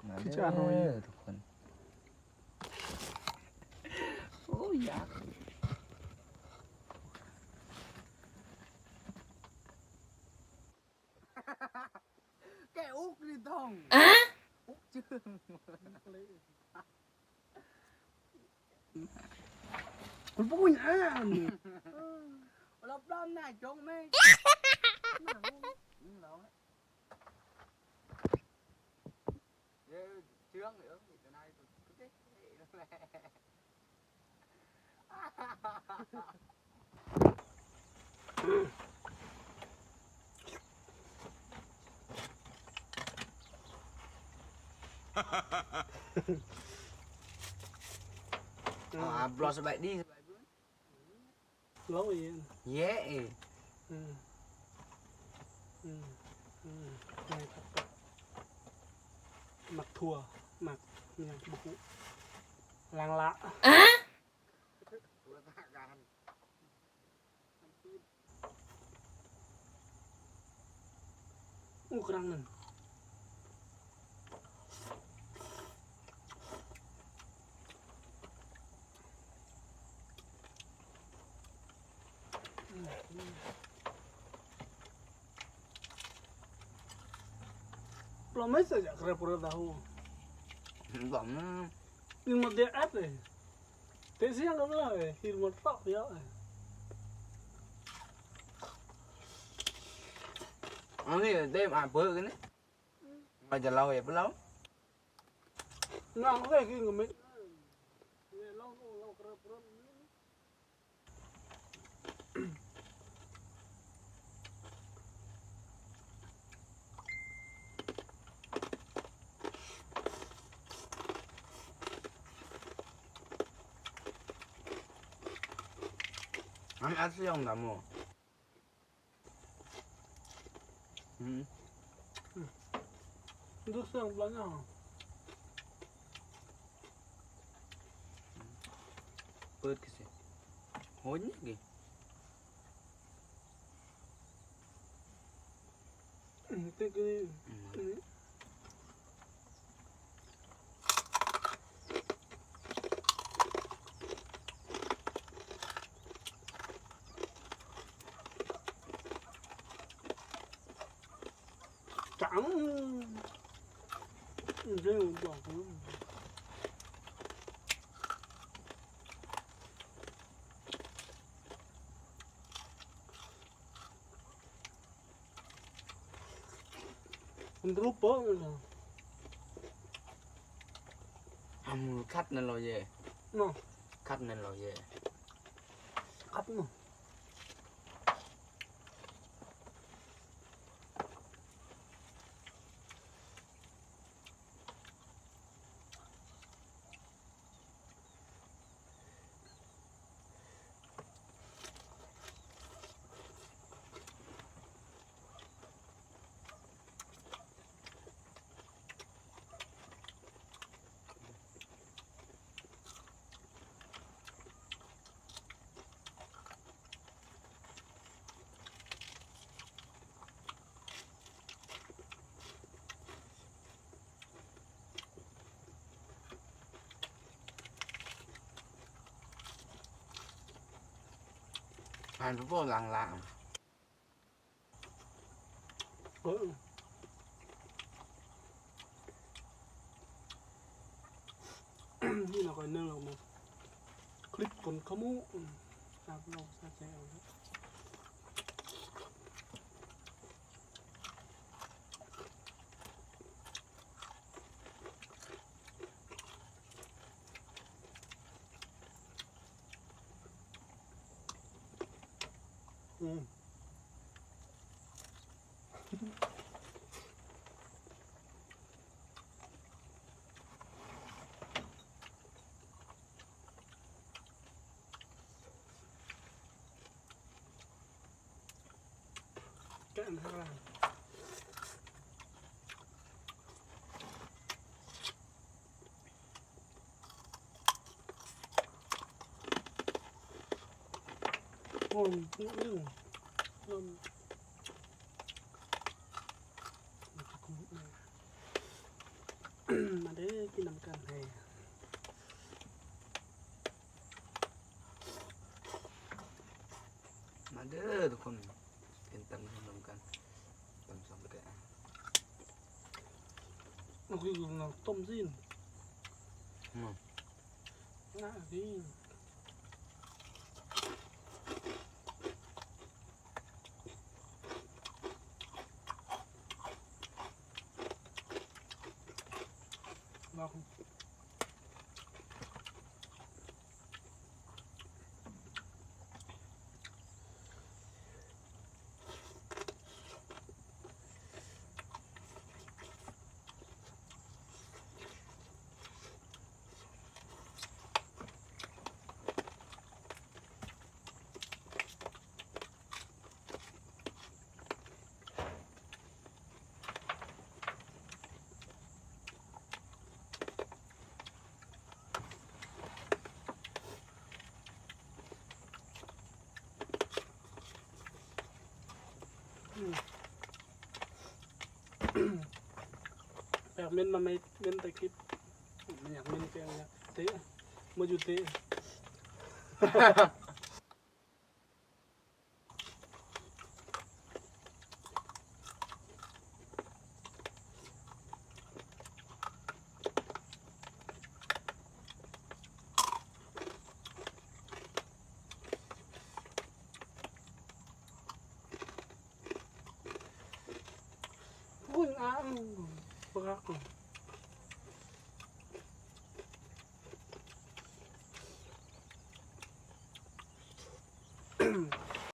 ຄືຈະອະຮ່ອຍ ເດີທຸກຄົນ. ໂອ້ຍ ຢາກ ແກອຸກນີ້ຕ້ອງ ອະ ອຸກຈຶງ. ມັນບໍ່ມີອັນ ເອີ ລອບໆ ໜ້າຈົງແມ່ງ ເອີ ເຊື່ອງເອີ ເຈົ້ານາຍ ເອົາ ອ່າ ບລັອກ ສະບາຍດີ ສະບາຍດີ ເຮົາເອງ ເຢ ເອີ ອືມ ອືມ ອືມ ໝາກຖົ່ວ ໝາກຫຍັງບໍ່ຮູ້ ລາງລະ ອະ ອູກລັງນັ້ນ Lo mesa ya kere pura tahu. Lo mesa. Ni mo dia ate. Te siang ka bla, eh, hir mo tok ya, eh. Ani, te ma bơ ke ni. Ma ja lau ya, bla. Nang ke ki ngemit. Ni long long kere pura. ອືມ ອືມ ດູສຽງບານຫຍັງ ເປີດຄືຊິ ໂຫຍນີ້ ອືມ ຕິດຢູ່ນີ້ ອືມ ຈັງ ເດີ ບອກ Grupo. Am, cut nan lo ye. No. Cut nan lo ye. Cut no. Ăn bố lăng lăng. ເອີ ນີ້ລະຂ້ອຍໜຶ້ງອອກມາ ຄລິບຄົນຂະໝູ ອືມ ຮັບລອງຊາແຊວ. ອືມ ແກະອັນຂ້າງລ່າງ. ຫອມ ອືມ ຫອມ. ມາເດີ ກິນນຳກັນແຮ. ມາເດີທຸກຄົນ ກິນຕຳນຳກັນ ຕຳສອງກະແດະ. ມັນຄືໜັງຕົ້ມຊີ້ນ ອືມ ໜ້າດີ. ລອງ ອືມ ແປກເມັນມາໃໝ່ ເມັນແຕ່ຄລິບ ມັນຢາກເມັນແປກ ຢາກເຕະ ມາຢູ່ເຕະ. ພຸ້ນ ອ້າວ ບັກ